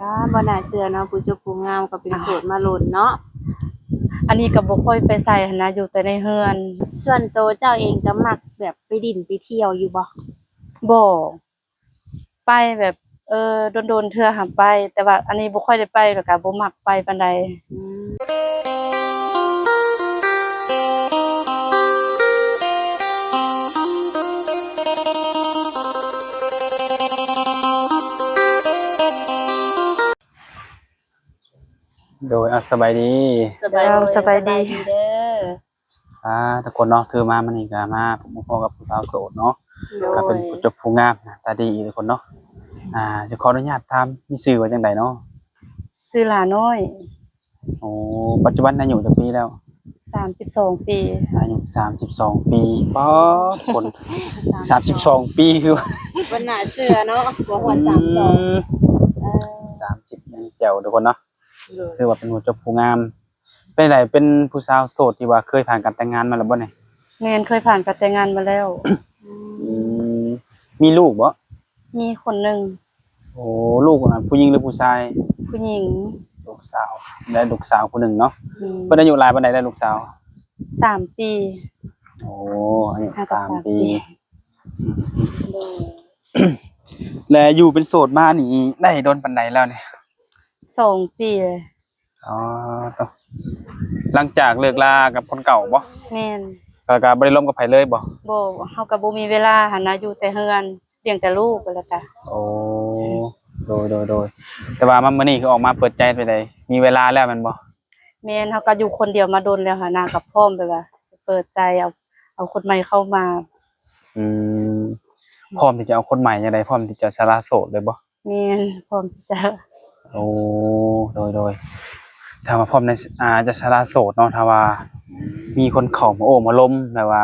ກໍບໍ່ໜ້າເຊື່ອເນາະ ຜູ້ຈົບຜູ້ງາມກໍເປັນໂສດມາດົນເນາະ. ອັນນີ້ກໍບໍ່ຄ່ອຍໄປໃສຫັ້ນນະ ຢູ່ແຕ່ໃນເຮືອນ. ສ່ວນໂຕເຈົ້າເອງກໍມັກແບບໄປຫຼິ້ນໄປທ່ຽວຢູ່ບໍ່? ບໍ່ ໄປແບບ ເອີ ດົນໆເທື່ອຫາໄປ ແຕ່ວ່າອັນນີ້ບໍ່ຄ່ອຍໄດ້ໄປ ແລ້ວກໍບໍ່ມັກໄປປານໃດ. ອືມ ໂດຍ ອ່າ ສະບາຍດີ. ສະບາຍດີ ສະບາຍດີເດີ. ອ່າ ທຸກຄົນເນາະ ຖືມາມື້ນີ້ກໍມາພົບມາພໍ້ກັບຜູ້ສາວໂສດເນາະ ໂດຍ ກໍເປັນຜູ້ຈົບຜູ້ງາມໜ້າຕາດີອີກ ທຸກຄົນເນາະ. ອ່າ ຈະຂໍອະນຸຍາດຖາມ ມີຊື່ວ່າຈັ່ງໃດເນາະ? ຊື່ຫຼ້ານ້ອຍ. ໂອ້ ປັດຈຸບັນອາຍຸຈັກປີແລ້ວ? ສາມສິບສອງປີ. ອາຍຸສາມສິບສອງປີ. ປາດ ຄົນ ສາມສິບສອງປີ ຄືວ່າບໍ່ໜ້າເຊື່ອເນາະ ບໍ່ຮອດສາມສິບສອງ. ອືມ ເອີ ສາມສິບຍັງແຈ່ວ ທຸກຄົນເນາະ. ໂດຍ ຖືວ່າເປັນຜູ້ຈົບຜູ້ງາມ. ເປັນໃດ ເປັນຜູ້ສາວໂສດທີ່ວ່າເຄີຍຜ່ານການແຕ່ງງານມາແລ້ວບໍ່ນີ້? ແມ່ນ ເຄີຍຜ່ານການແຕ່ງງານມາແລ້ວ. ອືມ ມີລູກບໍ່? ມີຄົນໜຶ່ງ. ໂອ້ ລູກນັ້ນຜູ້ຍິງຫຼືຜູ້ຊາຍ? ຜູ້ຍິງ. ລູກສາວ ໄດ້ລູກສາວຜູ້ໜຶ່ງເນາະ. ອືມ ເພິ່ນອາຍຸຫຼາຍປານໃດແລ້ວລູກສາວ? ສາມປີ. ໂອ້ ອາຍຸສາມປີ. ໂດຍ ແລະ ຢູ່ເປັນໂສດມານີ້ໄດ້ດົນປານໃດແລ້ວນີ້? ສອງປີ. ອໍ ໂຕ ຫຼັງຈາກເລີກລາກັບຄົນເກົ່າບໍ່? ແມ່ນ. ແລ້ວກໍບໍ່ໄດ້ລົມກັບໃຜເລີຍບໍ່? ບໍ່ ເຮົາກໍບໍ່ມີເວລາຫັ້ນນະ ຢູ່ແຕ່ເຮືອນ ລ້ຽງແຕ່ລູກ ແລ້ວກໍ ໂອ້ ໂດຍ ໂດຍ ໂດຍ. ແຕ່ວ່າມາມື້ນີ້ຄືອອກມາເປີດໃຈໄປໃດ ມີເວລາແລ້ວແມ່ນບໍ່? ແມ່ນ ເຮົາກໍຢູ່ຄົນດຽວມາດົນແລ້ວຫັ້ນນະ ກໍພ້ອມແບບວ່າຊິເປີດໃຈ ເອົາ ເອົາຄົນໃໝ່ເຂົ້າມາ. ອືມ ພ້ອມທີ່ຈະເອົາຄົນໃໝ່ຈັ່ງໃດ? ພ້ອມທີ່ຈະສະຫຼະໂສດເລີຍບໍ່? ແມ່ນ ພ້ອມທີ່ຈະ ໂອ້ ໂດຍ ໂດຍ. ຖ້າວ່າພ້ອມໃນ ອ່າ ຈະສະຫຼະໂສດເນາະ ຖ້າວ່າມີຄົນເຂົ້າມາໂອ້ມາລົມ ແບບວ່າ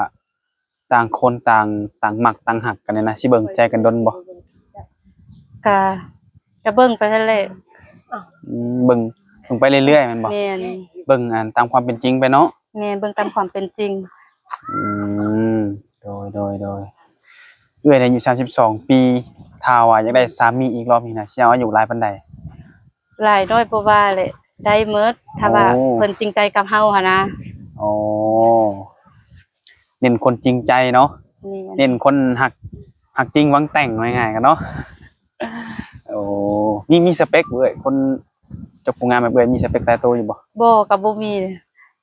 ຕ່າງຄົນຕ່າງ ຕ່າງມັກຕ່າງຮັກກັນນີ້ນະ ຊິເບິ່ງໃຈກັນດົນບໍ່? ກະ ກະເບິ່ງໄປຫັ້ນແຫຼະ. ອືມ ເບິ່ງ ເບິ່ງໄປເລື້ອຍໆແມ່ນບໍ່? ແມ່ນ. ເບິ່ງ ອັນ ຕາມຄວາມເປັນຈິງໄປເນາະ. ແມ່ນ ເບິ່ງຕາມຄວາມເປັນຈິງ. ອືມ ໂດຍ ໂດຍ ໂດຍ. ເອື້ອຍນີ້ອາຍຸສາມສິບສອງປີ ຖ້າວ່າຢາກໄດ້ສາມີອີກລອບນີ້ນະ ຊິເອົາອາຍຸຫຼາຍປານໃດ? ຫຼາຍນ້ອຍບໍ່ວ່າແຫຼະ ໄດ້ໝົດ ຖ້າວ່າ ໂອ້ ເພິ່ນຈິງໃຈກັບເຮົາຫັ້ນນະ. ອໍ ເນັ້ນຄົນຈິງໃຈເນາະ. ແມ່ນ. ເນັ້ນຄົນຮັກ ຮັກຈິງຫວັງແຕ່ງ ວ່າງ່າຍໆກັນເນາະ. ໂອ້ ມີ ມີສະເປັກບໍ່ເອື້ອຍ? ຄົນຈົບຜູ້ງາມແບບເອື້ອຍ ມີສະເປັກຕາຍໂຕຢູ່ບໍ່? ບໍ່ ກໍບໍ່ມີ.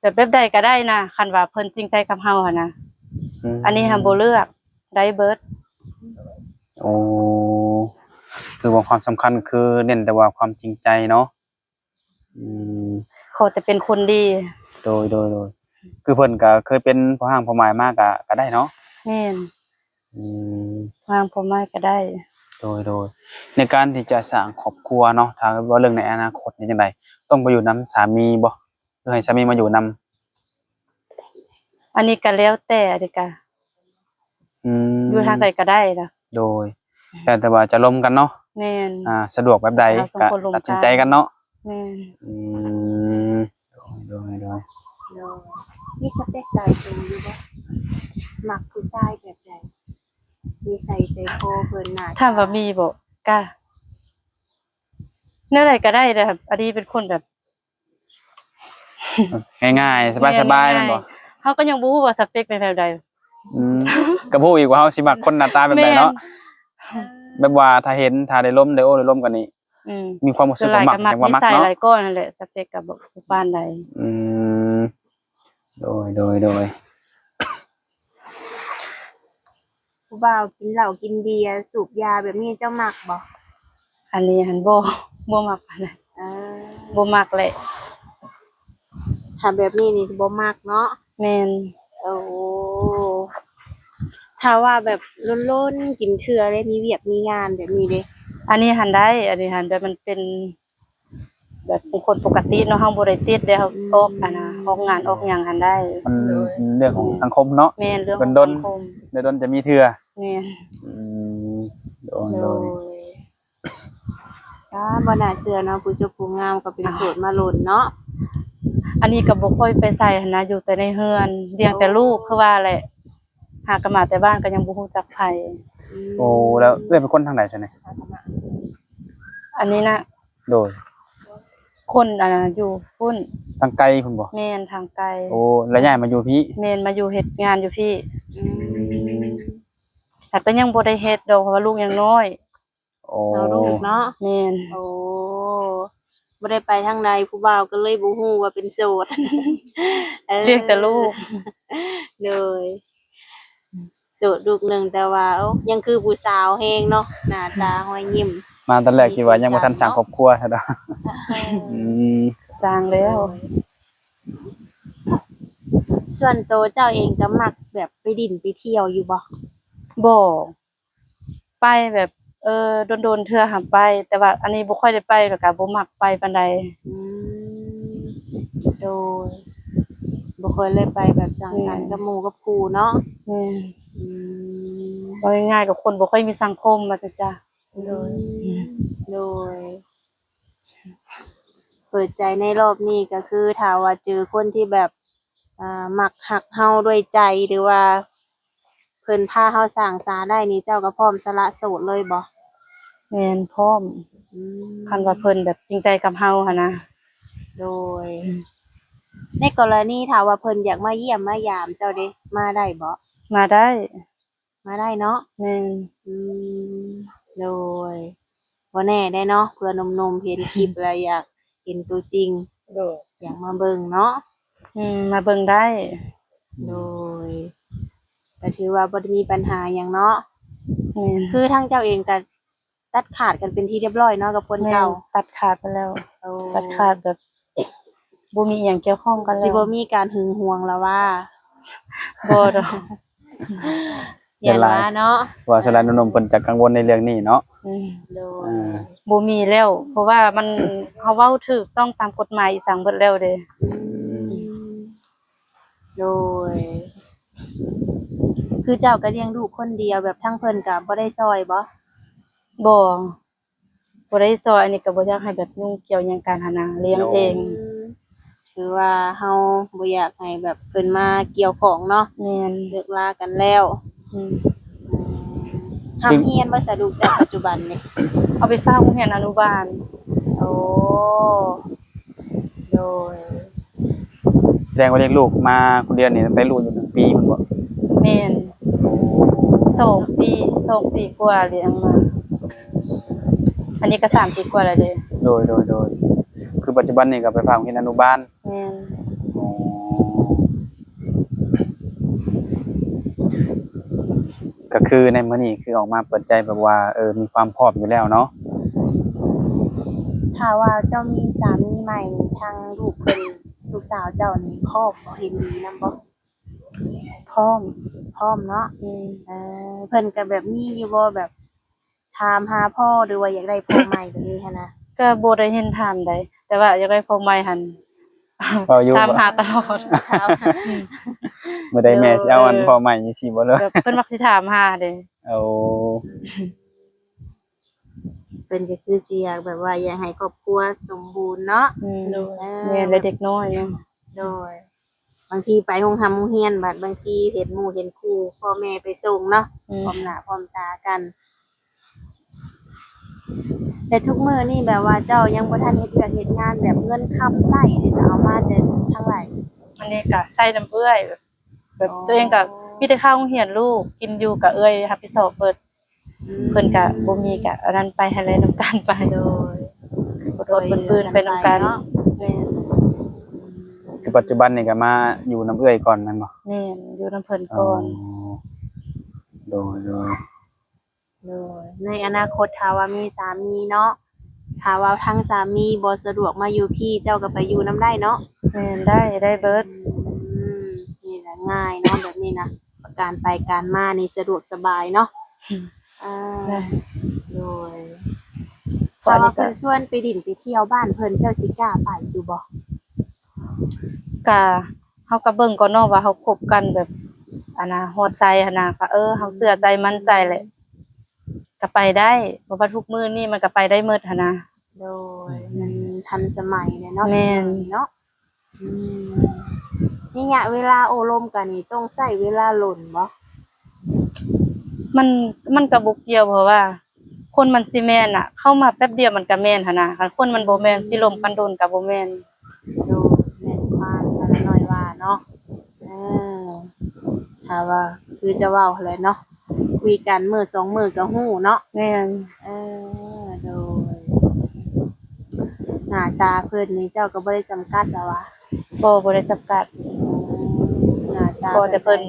ແບບ ແບບໃດກໍໄດ້ນະ ຄັນວ່າເພິ່ນຈິງໃຈກັບເຮົາຫັ້ນນະ. ອືມ ອັນນີ້ຫັ້ນບໍ່ເລືອກ ໄດ້ເບິດ. ໂອ້ ຄືວ່າຄວາມສຳຄັນຄືເນັ້ນແຕ່ວ່າຄວາມຈິງໃຈເນາະ. ອືມ ຂໍແຕ່ເປັນຄົນດີ. ໂດຍ ໂດຍ ໂດຍ. ຄືເພິ່ນກໍເຄີຍເປັນພໍ່ຮ້າງພໍ່ໝ້າຍມາກໍ ກໍໄດ້ເນາະ. ແມ່ນ. ອືມ ພໍ່ຮ້າງພໍ່ໝ້າຍກໍໄດ້. ໂດຍ ໂດຍ. ໃນການທີ່ຈະສ້າງຄອບຄົວເນາະ ຖ້າເວົ້າເລື່ອງໃນອະນາຄົດນີ້ຈັ່ງໃດ? ຕ້ອງໄປຢູ່ນຳສາມີບໍ່ ຫຼືໃຫ້ສາມີມາຢູ່ນຳ? ອັນນີ້ກໍແລ້ວແຕ່ ອັນນີ້ກໍ ອືມ ຢູ່ທາງໃດກໍໄດ້ລະ. ໂດຍ ແລ້ວແຕ່ວ່າຈະລົມກັນເນາະ. ແມ່ນ. ອ່າ ສະດວກແບບໃດກໍຕັດສິນໃຈກັນເນາະ. ແມ່ນ. ອືມ ໂດຍ ໂດຍ ໂດຍ. ໂດຍ ມີສະເປັກຕາຍໂຕຢູ່ບໍ່? ມັກຜູ້ຊາຍແບບໃດ? ນິໄສໃຈຄໍເພິ່ນ ໜ້າຕາ. ຖາມວ່າມີບໍ່? ກະແນວໃດກໍໄດ້ແຫຼະ ອັນນີ້ເປັນຄົນແບບ ງ່າຍໆ ສະບາຍໆ ແມ່ນບໍ່? ເຮົາກໍຍັງບໍ່ຮູ້ວ່າສະເປັກເປັນແບບໃດ. ອືມ ກໍບໍ່ຮູ້ອີກວ່າເຮົາຊິມັກຄົນໜ້າຕາແບບໃດເນາະ. ແມ່ນ. ແບບວ່າຖ້າເຫັນ ຖ້າໄດ້ລົມ ໄດ້ໂອ້ໄດ້ລົມກັນນີ້ ອືມ ມີຄວາມຮູ້ສຶກວ່າມັກ ສ່ວນຫຼາຍກໍມັກນິໄສຫຼາຍກ່ອນຫັ້ນແຫຼະ ສະເປັກກໍບໍ່ປານໃດ. ອືມ ໂດຍ ໂດຍ ໂດຍ. ຜູ້ບ່າວກິນເຫຼົ້າກິນເບຍ ສູບຢາແບບນີ້ເຈົ້າມັກບໍ່? ອັນນີ້ຫັ້ນບໍ່ ບໍ່ມັກປານໃດ. ເອີ ບໍ່ມັກແຫຼະ. ຖ້າແບບນີ້ນີ້ບໍ່ມັກເນາະ. ແມ່ນ. ໂອ້ ຖ້າວ່າແບບລົນໆກິນເທື່ອເດ້ ມີວຽກມີງານແບບນີ້ເດ້? ອັນນີ້ຫັ້ນໄດ້ ອັນນີ້ຫັ້ນແບບມັນເປັນ ແບບຄົນປົກກະຕິເນາະ ເຮົາບໍ່ໄດ້ຕິດເດ້ ເຮົາ ອືມ ອອກອັນນ່າ ອອກງານອອກຫຍັງຫັ້ນໄດ້. ມັນເລື່ອງຂອງສັງຄົມເນາະ. ແມ່ນ ເລື່ອງຂອງສັງຄົມ ດົນໆ ໂດນໆຈະມີເທື່ອ. ແມ່ນ. ອືມ ໂດຍ ໂດຍ ໂດຍ. ອ່າ ບໍ່ໜ້າເຊື່ອເນາະ ຜູ້ຈົບຜູ້ງາມກໍເປັນໂສດມາດົນເນາະ. ອັນນີ້ກໍບໍ່ຄ່ອຍໄປໃສຫັ້ນນະ ຢູ່ແຕ່ໃນເຮືອນ ລ້ຽງແຕ່ລູກ ຄືວ່າແຫຼະ ຫາກໍມາແຕ່ບ້ານກໍຍັງບໍ່ຮູ້ຈັກໃຜ. ອືມ ໂອ້ ແລ້ວເອື້ອຍເປັນຄົນທາງໃດຊະນີ້? ອັນນີ້ນະ ໂດຍ ຄົນ ອັນນ່າ ຢູ່ພຸ້ນ ທາງໄກພຸ້ນບໍ່? ແມ່ນ ທາງໄກ. ໂອ້ ແລ້ວຍ້າຍມາຢູ່ພີ້? ແມ່ນ ມາຢູ່ເຮັດງານຢູ່ພີ້. ອືມ ແຕ່ກໍຍັງບໍ່ໄດ້ເຮັດດອກ ເພາະວ່າລູກຍັງນ້ອຍ. ໂອ້ ເອົາລູກເນາະ. ແມ່ນ. ໂອ້ ບໍ່ໄດ້ໄປທາງໃດ ຜູ້ບ່າວກໍເລີຍບໍ່ຮູ້ວ່າເປັນໂສດ. ເອີ ລ້ຽງແຕ່ລູກ. ໂດຍ ໂສດລູກໜຶ່ງ ແຕ່ວ່າ ໂອ້ ຍັງຄືຜູ້ສາວແຮງເນາະ ໜ້າຕາຮອຍຍິ້ມ. ມາຕອນແລກຄິດວ່າຍັງບໍ່ທັນສ້າງຄອບຄົວຊະດອກ. ອືມ ສ້າງແລ້ວ. ໂດຍ ສ່ວນໂຕເຈົ້າເອງກໍມັກແບບໄປຫຼິ້ນໄປທ່ຽວຢູ່ບໍ່? ບໍ່. ໄປແບບ ເອີ ດົນໆເທື່ອຫາໄປ ແຕ່ວ່າອັນນີ້ບໍ່ຄ່ອຍໄດ້ໄປ ແລ້ວກໍບໍ່ມັກໄປປານໃດ. ອືມ ໂດຍ ບໍ່ຄ່ອຍໄດ້ໄປແບບສັງສັນ ແມ່ນ ກັບໝູ່ກັບຄູ່ເນາະ. ແມ່ນ. ອືມ ເວົ້າງ່າຍໆ ກໍຄົນບໍ່ຄ່ອຍມີສັງຄົມວ່າຊັ້ນຊະ. ໂດຍ ອືມ ໂດຍ ເປີດໃຈໃນຮອບນີ້ກໍຄື ຖ້າວ່າເຈີຄົນທີ່ແບບ ອ່າ ມັກຮັກເຮົາດ້ວຍໃຈ ຫຼືວ່າ ເພິ່ນພາເຮົາສ້າງສາໄດ້ນີ້ ເຈົ້າກໍພ້ອມສະຫຼະໂສດເລີຍບໍ່? ແມ່ນ ພ້ອມ. ອືມ ຄັນວ່າເພິ່ນແບບຈິງໃຈກັບເຮົາຫັ້ນນະ. ໂດຍ ອືມ ໃນກໍລະນີຖ້າວ່າເພິ່ນຢາກມາຢ້ຽມມາຢາມເຈົ້າເດ ມາໄດ້ບໍ່? ມາໄດ້. ມາໄດ້ເນາະ. ແມ່ນ. ອືມ ໂດຍ ບໍ່ແນ່ເດ້ເນາະ ເພື່ອໜຸ່ມໆເຫັນຄລິບແລ້ວຢາກເຫັນຕົວຈິງ. ໂດຍ ຢາກມາເບິ່ງເນາະ. ອືມ ມາເບິ່ງໄດ້. ໂດຍ ກໍຖືວ່າບໍ່ໄດ້ມີບັນຫາຫຍັງເນາະ. ແມ່ນ. ຄືທາງເຈົ້າເອງກໍຕັດຂາດກັນເປັນທີ່ຮຽບຮ້ອຍເນາະກັບຄົນເກົ່າ. ແມ່ນ ຕັດຂາດໄປແລ້ວ. ໂອ້ ຕັດຂາດແບບ ບໍ່ມີອີ່ຫຍັງກ່ຽວຂ້ອງກັນແລ້ວ. ຊິບໍ່ມີການຫຶງຫວງລະວ່າ? ບໍ່ດອກ. ຢ້ານວ່າເນາະ ວ່າສະນັ້ນໜຸ່ມໆເພິ່ນຈະກັງວົນໃນເລື່ອງນີ້ເນາະ. ອືມ ໂດຍ ອ່າ ບໍ່ມີແລ້ວ ເພາະວ່າມັນ ເຮົາເວົ້າຖືກຕ້ອງຕາມກົດໝາຍອີ່ສັງເບິດແລ້ວເດ້. ອືມ ໂດຍ ຄືເຈົ້າກໍລ້ຽງລູກຄົນດຽວ ແບບທາງເພິ່ນກໍບໍ່ໄດ້ຊ່ອຍບໍ່? ບໍ່. ບໍ່ໄດ້ຊ່ອຍ ອັນນີ້ກໍບໍ່ຢາກໃຫ້ແບບຫຍຸ້ງກ່ຽວຫຍັງກັນຫັ້ນນະ ລ້ຽງເອງ. ໂອ້ ອືມ ຄືວ່າເຮົາບໍ່ຢາກໃຫ້ແບບເພິ່ນມາກ່ຽວຂ້ອງເນາະ. ແມ່ນ. ເລີກລາກັນແລ້ວ. ອືມ ອືມ ຮ່ຳຮຽນບໍ່ສະລູກເຈົ້າປັດຈຸບັນນີ້? ເອົາໄປຝາກໂຮງຮຽນອະນຸບານ. ໂອ້ ໂດຍ ສະແດງວ່າລ້ຽງລູກມາຄົນດຽວນີ້ຕັ້ງແຕ່ລູກອາຍຸໜຶ່ງປີພຸ້ນບໍ່? ແມ່ນ ສອງປີ ສອງປີກວ່າລ້ຽງມາ ອັນນີ້ກໍສາມປີກວ່າແລ້ວເດ້. ໂດຍ ໂດຍ ໂດຍ ຄືປັດຈຸບັນນີ້ກໍໄປຝາກໂຮງຮຽນອະນຸບານ. ແມ່ນ. ອໍ ກໍຄືໃນມື້ນີ້ຄືອອກມາເປີດໃຈແບບວ່າ ເອີ ມີຄວາມພ້ອມຢູ່ແລ້ວເນາະ. ຖ້າວ່າເຈົ້າມີສາມີໃໝ່ ທາງລູກເພິ່ນ ລູກສາວເຈົ້ານີ້ພ້ອມບໍ່ ເຫັນດີນຳບໍ່? ພ້ອມ ພ້ອມເນາະ. ອືມ ເອີ ເພິ່ນກໍແບບມີຢູ່ບໍ່ ແບບ ຖາມຫາພໍ່ ຫຼືວ່າຢາກໄດ້ພໍ່ໃໝ່ແບບນີ້ຫັ້ນນະ? ກໍບໍ່ໄດ້ເຫັນຖາມໃດ ແຕ່ວ່າຢາກໄດ້ພໍ່ໃໝ່ຫັ້ນ ເວົ້າຢູ່ ຖາມຫາຕະຫຼອດ. ມື້ໃດແມ່ຊິເອົາອັນ ໂດຍ ພໍ່ໃໝ່ຈັ່ງຊີ້ບໍ່ເລີຍ? ແບບເພິ່ນມັກຊິຖາມຫາເດ້. ໂອ້ ເພິ່ນກໍຄືຊິຢາກແບບວ່າຢາກໃຫ້ຄອບຄົວສົມບູນເນາະ. ອືມ ໂດຍ ເອີ ແມ່ນ ແລະເດັກນ້ອຍເນາະ. ໂດຍ ບາງທີໄປໂຮງຮ່ຳໂຮງຮຽນ ບັດບາງທີເຫັນໝູ່ເຫັນຄູ່ ພໍ່ແມ່ໄປສົ່ງເນາະ. ອືມ ພ້ອມໜ້າພ້ອມຕາກັນ. ແຕ່ທຸກມື້ນີ້ແບບວ່າເຈົ້າຍັງບໍ່ທັນເຮັດວຽກເຮັດງານ ແບບເງິນຄຳໃຊ້ນີ້ຈະເອົາມາແຕ່ທາງໃດ? ອັນນີ້ກໍໃຊ້ນຳເອື້ອຍ ແບບ ອໍ ຕົວເອງກໍມີແຕ່ຄ່າໂຮງຮຽນລູກ ກິນຢູ່ກໍເອື້ອຍຮັບຜິດຊອບເບິດ. ອືມ ເພິ່ນກະບໍ່ມີ ກະອັນນັ້ນໄປ ຫັ້ນແຫຼະ ນຳກັນໄປ. ໂດຍ ອົດໆ ຟື້ນໆ ໄປນຳກັນເນາະ. ແມ່ນ. ຄືປັດຈຸບັນນີ້ກະມາຢູ່ນຳເອື້ອຍກ່ອນແມ່ນບໍ່? ແມ່ນ ຢູ່ນຳເພິ່ນກ່ອນ. ອໍ ໂດຍ ໂດຍ ໂດຍ. ໃນອະນາຄົດຖ້າວ່າມີສາມີເນາະ ຖ້າວ່າທາງສາມີບໍ່ສະດວກມາຢູ່ພີ້ ເຈົ້າກໍໄປຢູ່ນຳໄດ້ເນາະ? ແມ່ນ ໄດ້ ໄດ້ເບິດ. ອືມ ນີ້ລະງ່າຍເນາະ ແບບນີ້ນະ ການໄປການມານີ້ສະດວກສະບາຍເນາະ. ອືມ ອ່າ ໄດ້ ໂດຍ. ຖ້າວ່າເພິ່ນຊວນໄປຫຼິ້ນໄປທ່ຽວບ້ານເພິ່ນ ເຈົ້າຊິກ້າໄປຢູ່ບໍ່? ກະ ເຮົາກະເບິ່ງກ່ອນເນາະ ວ່າເຮົາຄົບກັນແບບ ອັນນ່າ ຮອດໃສຫັ້ນນະ ກະ ເອີ ເຮົາເຊື່ອໃຈໝັ້ນໃຈແຫຼະ ກະໄປໄດ້ ເພາະວ່າທຸກມື້ນີ້ມັນກະໄປໄດ້ໝົດຫັ້ນນະ. ໂດຍ ອືມ ມັນທັນສະໄໝແລ້ວເນາະ. ແມ່ນ ເນາະ. ອືມ ໄລຍະເວລາໂອ້ລົມກັນນີ້ ຕ້ອງໃຊ້ເວລາດົນບໍ່? ມັນ ມັນກະບໍ່ກ່ຽວ ເພາະວ່າ ຄົນມັນຊິແມ່ນນະ ເຂົ້າມາແປັບດຽວມັນກະແມ່ນຫັ້ນນະ ຄັນຄົນມັນບໍ່ແມ່ນ ຊິລົມກັນດົນກະບໍ່ແມ່ນ. ໂດຍ ແມ່ນຄວາມສາວນ້ອຍວ່າເນາະ. ເອີ ຖ້າວ່າຄືຈະເວົ້າຫັ້ນແຫຼະເນາະ ຄຸຍກັນມື້ສອງມື້ກະຮູ້ເນາະ. ແມ່ນ. ເອີ ໂດຍ ໜ້າຕາເພິ່ນນີ້ເຈົ້າກະບໍ່ໄດ້ຈຳກັດລະຫວາ? ບໍ່ ບໍ່ໄດ້ຈຳກັດ. ໜ້າຕາ ພໍແຕ່ເພິ່ນ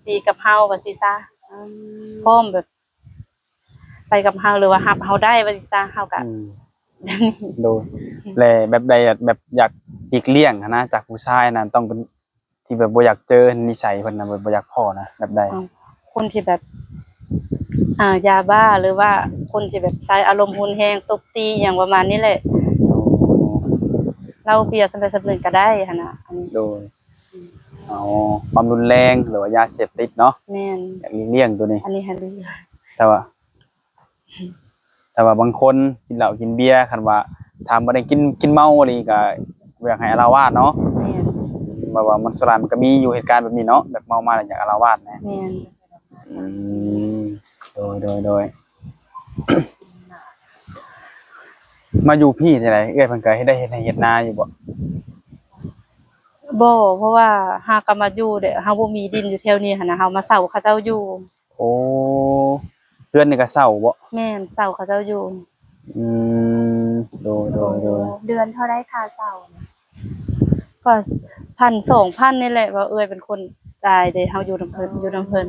ດີກັບເຮົາວ່າຊີ້ຊະ. ອືມ ພ້ອມແບບ ໄປກັບເຮົາ ຫຼືວ່າຮັບເຮົາໄດ້ວ່າຊີ້ຊະ ເຮົາກະ ອືມ ໂດຍ ແລະແບບໃດ ແບບຢາກຫຼີກລ່ຽງຫັ້ນນະ ຈາກຜູ້ຊາຍນັ້ນ ຕ້ອງເປັນທີ່ແບບບໍ່ຢາກເຈີນິໄສເພິ່ນນະ ແບບບໍ່ຢາກພໍ້ນະ ແບບໃດ? ເອົາ ຄົນທີ່ແບບ ອ່າ ຢາບ້າ ຫຼືວ່າຄົນທີ່ແບບໃຊ້ອາລົມຮຸນແຮງ ຕົບຕີຫຍັງປະມານນີ້ແຫຼະ. ອໍ ເຫຼົ້າເບຍສ່ຳໃດສ່ຳໜຶ່ງກະໄດ້ຫັ້ນນະ ອັນນີ້. ໂດຍ. ອືມ ເອົາ ຄວາມຮຸນແຮງ ຫຼືວ່າຢາເສບຕິດເນາະ. ແມ່ນ. ຢາກຫຼີກລ່ຽງໂຕນີ້ ອັນນີ້ຫັ້ນ. ແຕ່ວ່າ ແຕ່ວ່າບາງຄົນກິນເຫຼົ້າກິນເບຍ ຄັນວ່າຖ້າບໍ່ໄດ້ກິນ ກິນເມົາອີ່ຫຼີກະບໍ່ຢາກໃຫ້ອາລະວາດເນາະ. ແມ່ນ. ແບບວ່າມັນສ່ວນຫຼາຍມັນກະມີຢູ່ເຫດການແບບນີ້ເນາະ ແບບເມົາມາແລ້ວຢາກອາລະວາດນະ. ແມ່ນ. ອືມ ໂດຍ ໂດຍ ໂດຍ. ມາຢູ່ພີ້ຈັ່ງໃດ ເອື້ອຍເພິ່ນກະເຮັດໄຮ່ເຮັດນາຢູ່ບໍ່? ບໍ່ ເພາະວ່າເຮົາກະມາຢູ່ແບບເຮົາບໍ່ມີດິນຢູ່ແຖວນີ້ຫັ້ນນະ ເຮົາມາເຊົ່າເຂົາເຈົ້າຢູ່. ໂອ້ ເຮືອນນີ້ກະເຊົ່າບໍ່? ແມ່ນ ເຊົ່າເຂົາເຈົ້າຢູ່. ອືມ ໂດຍ ໂດຍ ໂດຍ. ເດືອນເທົ່າໃດຄ່າເຊົ່າ? ກະພັນສອງພັນນີ້ແຫຼະ ວ່າເອື້ອຍເປັນຄົນຈ່າຍເດ້ ເຮົາຢູ່ນຳເພິ່ນ ຢູ່ນຳເພິ່ນ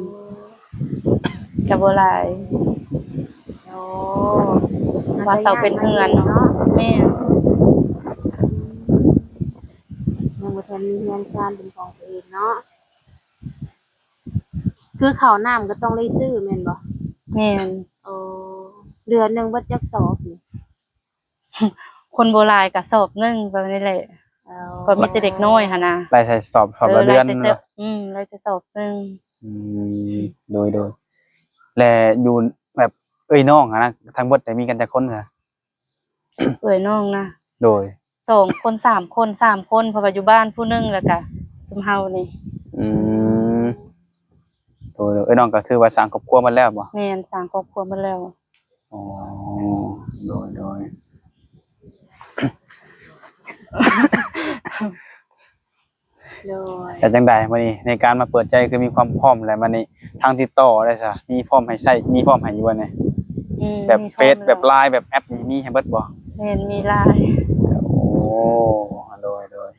ກະບໍ່ຫຼາຍ. ໂອ້ ວ່າເຊົ່າເປັນເຮືອນເນາະ. ແມ່ນ. ຍັງບໍ່ທັນມີເຮືອນຊານເປັນຂອງຕົວເອງເນາະ. ຄືເຂົ້ານ້ຳກະຕ້ອງໄດ້ຊື້ແມ່ນບໍ່? ແມ່ນ. ໂອ້ ເດືອນໜຶ່ງເບິດຈັກສອບນີ້? ຄົນບໍ່ຫຼາຍກະສອບໜຶ່ງປະມານນີ້ແຫຼະ. ເອົາ ກະມີແຕ່ເດັກນ້ອຍຫັ້ນນະ ໄລ່ໃສ່ສອບ ສອບລະເດືອນ. ອືມ ໄລ່ໃສ່ສອບໜຶ່ງ. ອືມ ໂດຍ ໂດຍ. ແລະຢູ່ແບບເອື້ອຍນ້ອງຫັ້ນນະ ທັງເບິດໄດ້ມີກັນຈັກຄົນຊະ? ເອື້ອຍນ້ອງນະ ໂດຍ ສອງຄົນສາມຄົນ ສາມຄົນ ເພາະວ່າຢູ່ບ້ານຜູ້ໜຶ່ງ ແລ້ວກະຊຸມເຮົານີ້. ອືມ ໂດຍ ໂດຍ. ເອື້ອຍນ້ອງກະຖືວ່າສ້າງຄອບຄົວໝົດແລ້ວບໍ່? ແມ່ນ ສ້າງຄອບຄົວໝົດແລ້ວ. ອໍ ໂດຍ ໂດຍ. ໂດຍ ແລ້ວຈັ່ງໃດມື້ນີ້ ໃນການມາເປີດໃຈຄືມີຄວາມພ້ອມແລ້ວ ບາດນີ້ທາງຕິດຕໍ່ໄດ້ຊະ ມີພ້ອມໃຫ້ໃຊ້ ມີພ້ອມໃຫ້ຢູ່ບໍ່ນີ້? ອືມ ແບບເຟສ ແບບໄລນ໌ ແບບແອັບນີ້ມີໃຫ້ເບິດບໍ່? ແມ່ນ ມີຫຼາຍ. ໂອ້ ໂດຍ ໂດຍ.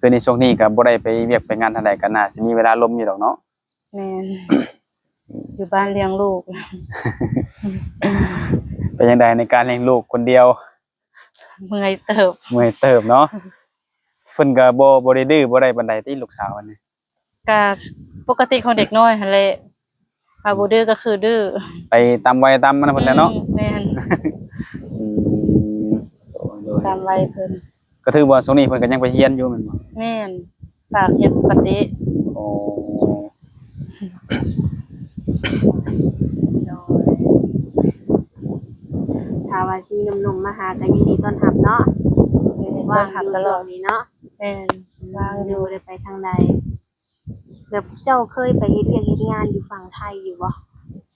ຄືໃນຊ່ວງນີ້ກະບໍ່ໄດ້ໄປວຽກໄປງານທາງໃດ ກະໜ້າຊິມີເວລາລົມຢູ່ດອກເນາະ. ແມ່ນ ຢູ່ບ້ານລ້ຽງລູກ. ເປັນຈັ່ງໃດໃນການລ້ຽງລູກຄົນດຽວ? ເມື່ອຍເຕີບ. ເມື່ອຍເຕີບເນາະ. ເພິ່ນກະບໍ່ ບໍ່ໄດ້ດື້ບໍ່ໄດ້ປານໃດຕິ ລູກສາວອັນນີ້? ກະປົກກະຕິຂອງເດັກນ້ອຍຫັ້ນແຫຼະ ຖ້າບໍ່ດື້ກະຄືດື້ ໄປຕາມໄວຕາມມັນເພິ່ນແຫຼະເນາະ. ອືມ ແມ່ນ. ອືມ ໂດຍ ໂດຍ ຕາມໄວເພິ່ນ. ກະຖືວ່າຊ່ວງນີ້ເພິ່ນກະຍັງໄປຮຽນຢູ່ແມ່ນບໍ່? ແມ່ນ. ຝາກຮຽນປົກກະຕິ. ໂອ້ ໂດຍ. ຖ້າວ່າມີໜຸ່ມໆມາຫາກະຍິນດີຕ້ອນຮັບເນາະ. ຍິນດີຕ້ອນຮັບຕະຫຼອດ. ວ່າງຢູ່ຊ່ວງນີ້ເນາະ. ແມ່ນ. ອືມ ວ່າງຢູ່ ບໍ່ໄດ້ໄປທາງໃດ. ແບບເຈົ້າເຄີຍໄປເຮັດວຽກເຮັດງານຢູ່ຝັ່ງໄທຢູ່ບໍ່?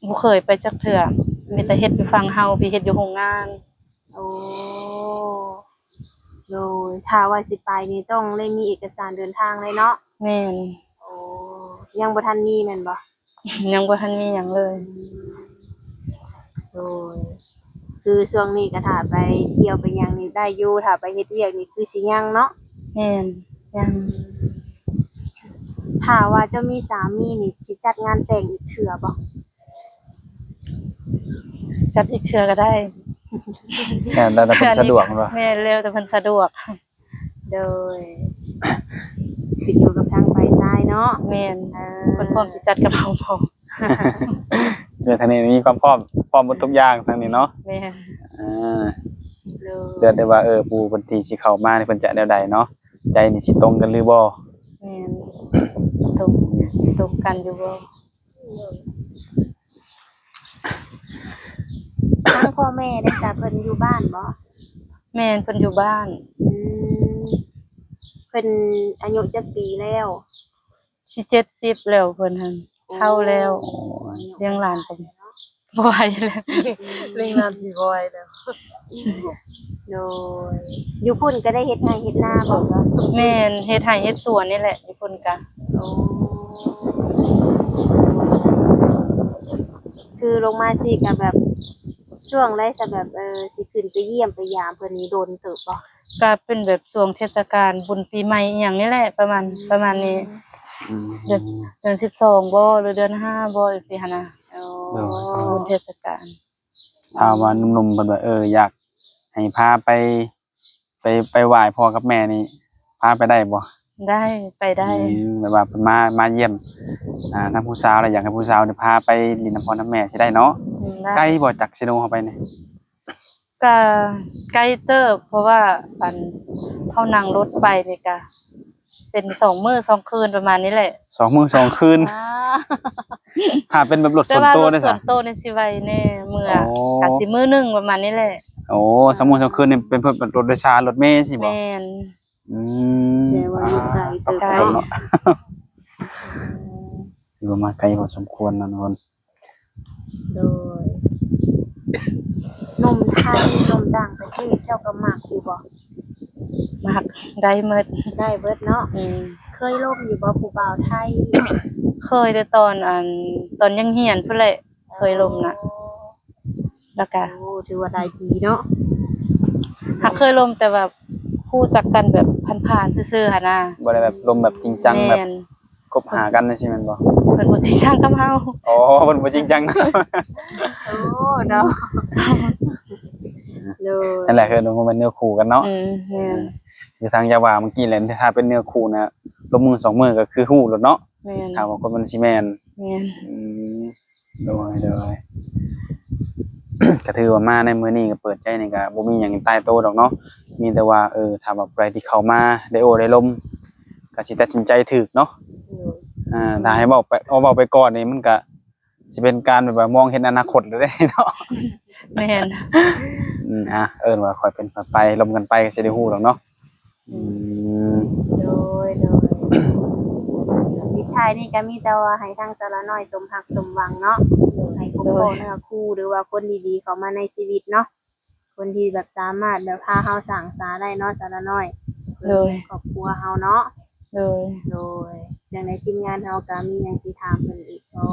ບໍ່ເຄີຍໄປຈັກເທື່ອ. ອືມ ມີແຕ່ເຮັດຢູ່ຝັ່ງເຮົາ ໄປເຮັດຢູ່ໂຮງງານ. ໂອ້ ໂດຍ. ຖ້າວ່າຊິໄປນີ້ຕ້ອງໄດ້ມີເອກະສານເດີນທາງເລີຍເນາະ? ແມ່ນ. ໂອ້ ຍັງບໍ່ທັນມີແມ່ນບໍ່? ຍັງບໍ່ທັນມີຫຍັງເລີຍ. ອືມ ໂດຍ. ຄືຊ່ວງນີ້ກະຖ້າໄປທ່ຽວໄປຫຍັງນີ້ໄດ້ຢູ່ ຖ້າໄປເຮັດວຽກນີ້ຄືຊິຍັງເນາະ? ແມ່ນ ຍັງ. ຖ້າວ່າເຈົ້າມີສາມີນີ້ ຊິຈັດງານແຕ່ງອີກເທື່ອບໍ່? ຈັດອີກເທື່ອກະໄດ້. ແມ່ນ ແລ້ວແຕ່ເພິ່ນສະດວກແມ່ນບໍ່? ແມ່ນ ແລ້ວແຕ່ເພິ່ນສະດວກ. ໂດຍ. ຂຶ້ນຢູ່ກັບທາງຝ່າຍຊາຍເນາະ. ແມ່ນ. ເອີ ເພິ່ນພ້ອມຊິຈັດກັບເຮົາພ້ອມ. ເລື່ອງທາງນີ້ມີຄວາມພ້ອມ ພ້ອມໝົດທຸກຢ່າງທາງນີ້ເນາະ. ແມ່ນ. ເອີ ໂດຍ. ເລືອກໄດ້ວ່າ ເອີ ຜູ້ເພິ່ນທີ່ຊິເຂົ້າມານີ້ເພິ່ນຈະແນວໃດເນາະ ໃຈນີ້ຊິຕົງກັນຫຼືບໍ່? ແມ່ນ. ຕົງ ຕົງກັນຢູ່ບໍ່? ທາງພໍ່ແມ່ເດຊະ ເພິ່ນຢູ່ບ້ານບໍ່? ແມ່ນ ເພິ່ນຢູ່ບ້ານ. ອືມ ເພິ່ນອາຍຸຈັກປີແລ້ວ? ຊິເຈັດສິບແລ້ວເພິ່ນຫັ້ນ. ໂອ້ ເຖົ້າແລ້ວ. ໂອ້ ອາຍຸ ລ້ຽງຫຼານກະ ເນາະ. ບໍ່ໄຫວແລ້ວ. ເລັ່ງນານທີ່ບໍ່ໄຫວແລ້ວ. ໂດຍ ຢູ່ພຸ້ນກໍໄດ້ເຮັດໄຮ່ເຮັດນາບໍ່? ແມ່ນ ເຮັດໄຮ່ເຮັດສວນນີ້ແຫຼະ ຢູ່ພຸ້ນກະ. ໂອ້ ຄືລົງມາຊີ້ກະແບບ ຊ່ວງໃດຊະ ແບບ ເອີ ຊິຂຶ້ນໄປຢ້ຽມໄປຢາມເພິ່ນນີ້ ດົນເຕີບບໍ່? ກະເປັນແບບຊ່ວງເທດສະການບຸນປີໃໝ່ອີ່ຫຍັງນີ້ແຫຼະ ປະມານ ປະມານນີ້. ອືມ ເດືອນ ເດືອນສິບສອງບໍ່ ຫຼືເດືອນຫ້າບໍ່ ຈັ່ງຊີ້ຫັ້ນນະ. ໂອ້ ໂດຍ ບຸນເທດສະການ. ຖ້າວ່າໜຸ່ມໆເພິ່ນວ່າ ເອີ ຢາກໃຫ້ພາໄປ ໄປ ໄປໄຫວ້ພໍ່ກັບແມ່ນີ້ ພາໄປໄດ້ບໍ່? ໄດ້ ໄປໄດ້. ອືມ ແບບວ່າເພິ່ນມາ ມາຢ້ຽມ ອ່າ ທາງຜູ້ສາວ ແລ້ວຢາກໃຫ້ຜູ້ສາວນີ້ພາໄປຫຼິ້ນນຳພໍ່ນຳແມ່ ຊິໄດ້ເນາະ? ອືມ ໄດ້. ໄກບໍ່ ຈາກເຊໂນເຮົາໄປນີ້? ກະໄກເຕີບ ເພາະວ່າ ອັນ ເຮົານັ່ງລົດໄປນີ້ກະ ເປັນສອງມື້ສອງຄືນປະມານນີ້ແຫຼະ. ສອງມື້ສອງຄືນ. ອ່າ ຖ້າເປັນແບບລົດສ່ວນໂຕເດ້? ແຕ່ວ່າລົດສ່ວນໂຕນີ້ຊິໄວແດ່ ເມື່ອ ໂອ້ ກະຊິມື້ໜຶ່ງປະມານນີ້ແຫຼະ. ໂອ້ ສອງມື້ສອງຄືນນີ້ເປັນເພິ່ນລົດໂດຍສານ ລົດເມຊີ້ບໍ່? ແມ່ນ. ອືມ ແສດງວ່າຢູ່ໄກເຕີບເນາະ. ຖືວ່າມາໄກພໍສົມຄວນເນາະທຸກຄົນ. ໂດຍ ໜຸ່ມໄທ ໜຸ່ມຕ່າງປະເທດ ເຈົ້າກໍມັກຢູ່ບໍ່? ມັກ ໄດ້ໝົດ ໄດ້ເບິດເນາະ. ອືມ ເຄີຍລົມຢູ່ບໍ່ຜູ້ບ່າວໄທ? ເຄີຍ ແຕ່ຕອນ ອັນ ຕອນຍັງຮຽນພຸ້ນແຫຼະ ເຄີຍລົມນະ. ອໍ ແລ້ວກະ ໂອ້ ຖືວ່າຫຼາຍປີເນາະ. ຫາກເຄີຍລົມ ແຕ່ວ່າຮູ້ຈັກກັນແບບຜ່ານໆຊື່ໆຫັ້ນນະ. ບໍ່ໄດ້ແບບລົມແບບຈິງຈັງ ແບບ ແມ່ນ ຄົບຫາກັນຈັ່ງຊີ້ແມ່ນບໍ່? ເພິ່ນບໍ່ຈິງຈັງກັບເຮົາ. ອໍ ເພິ່ນບໍ່ຈິງຈັງນຳ. ໂອ້ ເນາະ. ໂດຍ ນັ້ນແຫຼະ ຄືບໍ່ແມ່ນເນື້ອຄູ່ກັນເນາະ. ອືມ ແມ່ນ. ຄືທາງເຈົ້າວ່າເມື່ອກີ້ແຫຼະ ຖ້າເປັນເນື້ອຄູ່ນະ ລົມມື້ສອງມື້ກໍຄືຮູ້ໂລດເນາະ. ແມ່ນ. ຖ້າວ່າຄົນມັນຊິແມ່ນ. ແມ່ນ. ອືມ ໂດຍ ໂດຍ ກໍຖືວ່າມາໃນມື້ນີ້ກໍເປີດໃຈນີ້ກໍບໍ່ມີຫຍັງຕາຍໂຕດອກເນາະ. ມີແຕ່ວ່າ ເອີ ຖ້າວ່າຜູ້ໃດທີ່ເຂົ້າມາໄດ້ໂອ້ໄດ້ລົມ ກໍຊິຕັດສິນໃຈຖືກເນາະ. ໂດຍ ອ່າ ຖ້າໃຫ້ເວົ້າໄປ ເອົາເວົ້າໄປກ່ອນນີ້ ມັນກໍຊິເປັນການແບບວ່າມອງເຫັນອະນາຄົດແລ້ວເດ້ເນາະ. ແມ່ນ. ອືມ ອ່າ ເອີ້ນວ່າຄ່ອຍເປັນຄ່ອຍໄປ ລົມກັນໄປກໍຊິໄດ້ຮູ້ດອກເນາະ. ອືມ ໂດຍ ໂດຍ ປິດທ້າຍນີ້ກໍມີແຕ່ວ່າໃຫ້ທາງສາວລານ້ອຍສົມຮັກສົມຫວັງເນາະ ໃຫ້ພົບພໍ້ເນື້ອຄູ່ ຫຼືວ່າຄົນດີໆເຂົ້າມາໃນຊີວິດເນາະ ຄົນທີ່ແບບສາມາດແບບພາເຮົາສ້າງສາໄດ້ເນາະ ສາວລານ້ອຍ. ໂດຍ ເພື່ອຄອບຄົວເຮົາເນາະ. ໂດຍ ໂດຍ ຈັ່ງໃດທີມງານເຮົາກໍມີຫຍັງຊິຖາມເພິ່ນອີກບໍ່?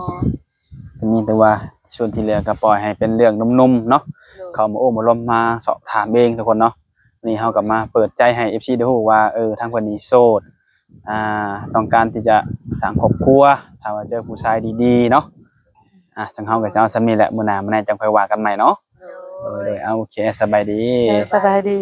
ກໍມີແຕ່ວ່າສ່ວນທີ່ເຫຼືອກໍປ່ອຍໃຫ້ເປັນເລື່ອງໜຸ່ມໆເນາະ. ໂດຍ ເຂົ້າມາໂອ້ມາລົມມາສອບຖາມເອງທຸກຄົນເນາະ. ນີ້ເຮົາກໍມາເປີດໃຈໃຫ້ເອັຟຊີໄດ້ຮູ້ວ່າ ເອີ ທາງເພິ່ນນີ້ໂສດ ອ່າ ຕ້ອງການທີ່ຈະສ້າງຄອບຄົວ ຖ້າວ່າເຈີຜູ້ຊາຍດີໆເນາະ. ອ່າ ທາງເຮົາກໍຈະເອົາສ່ຳນີ້ແຫຼະ ມື້ໜ້າມາແນ່ຈັ່ງຄ່ອຍວ່າກັນໃໝ່ເນາະ. ໂດຍ ໂດຍ ໂດຍ ເອົາ ໂອເຄ ສະບາຍດີ. ໂດຍ ສະບາຍດີ.